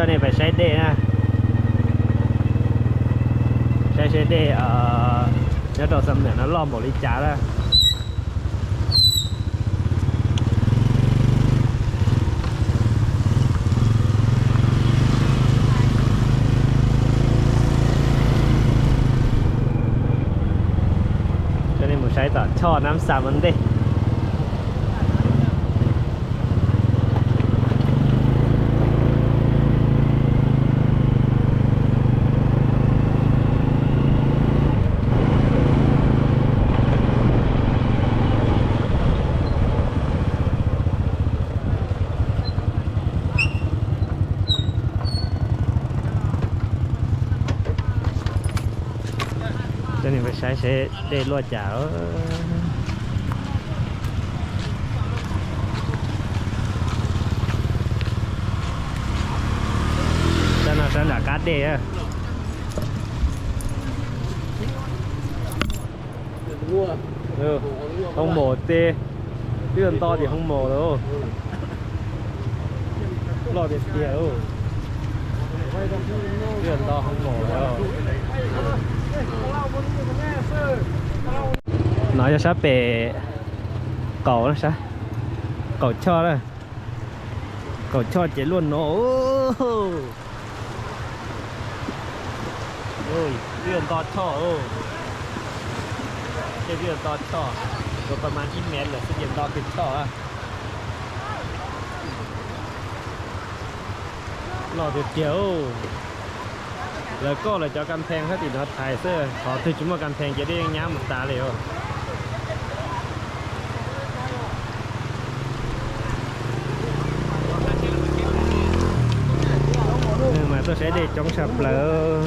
Coj nej pais saib dej na, saib saib dej nyob rau Xam Nuam no loj npaum li cas na. Coj nej mus saib tom choj Nab Xam ua ntej. Coj nej mus saib seb dej luaj cas. Sab no sab nram qab dej. Hoo mom tej, twb nto tim hoo mom lawm. Loj tiag tiag. Twb nto hoo mom lawm. No yog sab pem qaum, qaum choj na. Qaum choj ces luaj no. Twb nto choj, tej twb nto choj, ua pas mas ib mev lawm xwb ces nto kiag choj. Loj tiag tiag. Lawv koj lawv cov kas phees hab tim no thaiv xwb, qhov twg tsis muaj kas phees ces dej yeej nyab mus tas li os. Neeg mas tuaj saib dej coob tshaj plaws.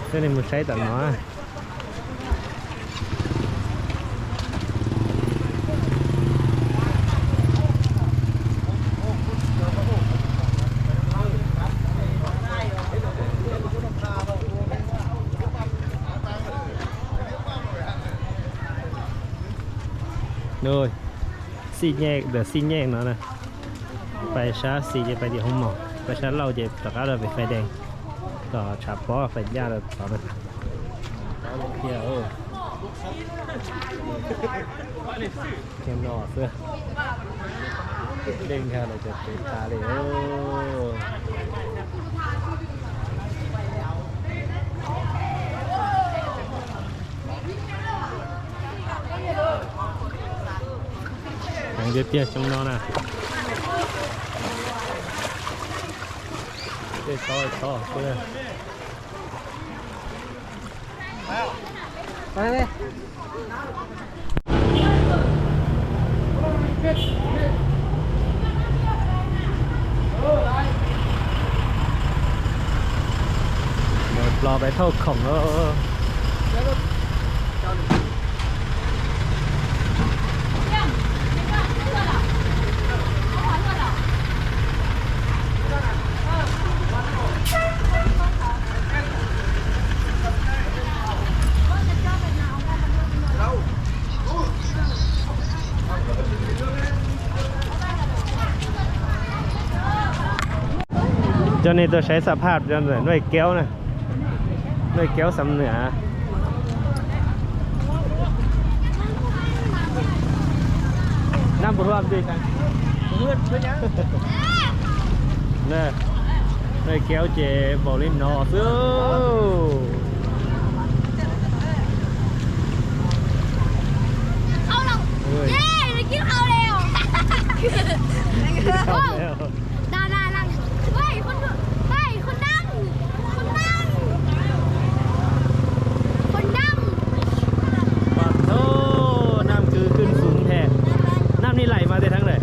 Coj nej mus saib tom no. Xij nyej, ntawm xij nyej no na. Pais sab xis ces pais tim hoo mom, pais sab laug ces rov qab rau pem fais dees, kom tshav pob fais ncaj rau tod na. Cov no xwb, dej nkag los cov tsev tas li. Heev tiag tiag xyoo no na. Tej tod tod xwb. Mus plos pem thauj khoom lawm. Coj nej tuaj saib xab phaj cov ntawm Nuj Keub na. Nuj Keub Xam Nuam. Nab npu huab ntij. Nuj Keub ces npaum li no xwb. Nab kwv khwj xum thiab. Nab ni laim mas tes theeb lawm.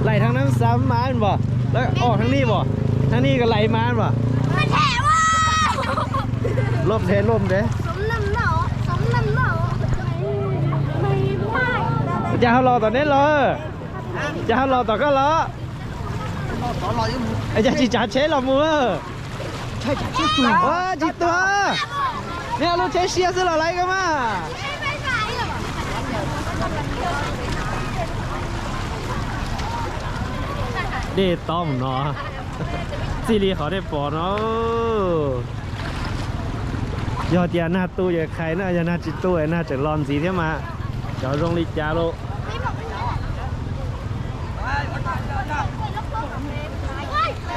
Laim theeb Nab Xam mas pom, lawm os theeb ni pom, theeb ni ko laim mas pom. Loj ntev loj ntev. Cas ho los tom neb los? Cas ho los tom koj los? Cas tsis tsav tsheb los mus? Tsis tuag. Neb lub tsheb siab xwb los laiv koj mas. Dej tob mus no, txij li qhov nej pom no. Yog tias nag tu ces qhais na, yog nag tsis tu nag tseem los ntxiv thiab mas cov zoo li cas lauj.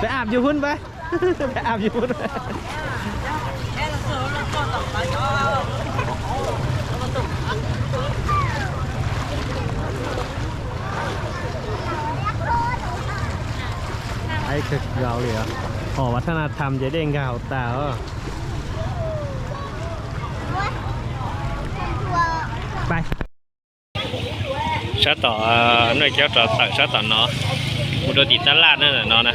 Peb ab yus hub peb, peb ab yus hub. Aib kawg nkaus li os. Hom vas thab na tham ces dej nkag hauv tag os. Sab tom, nej cov rov tawm sab tom no mus rau tim tab laj na no na.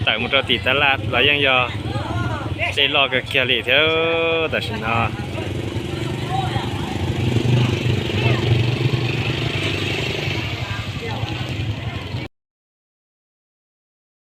Tawm mus rau tim tab laj los yeej yog dej loj kawg kiag li thiab tam sim no.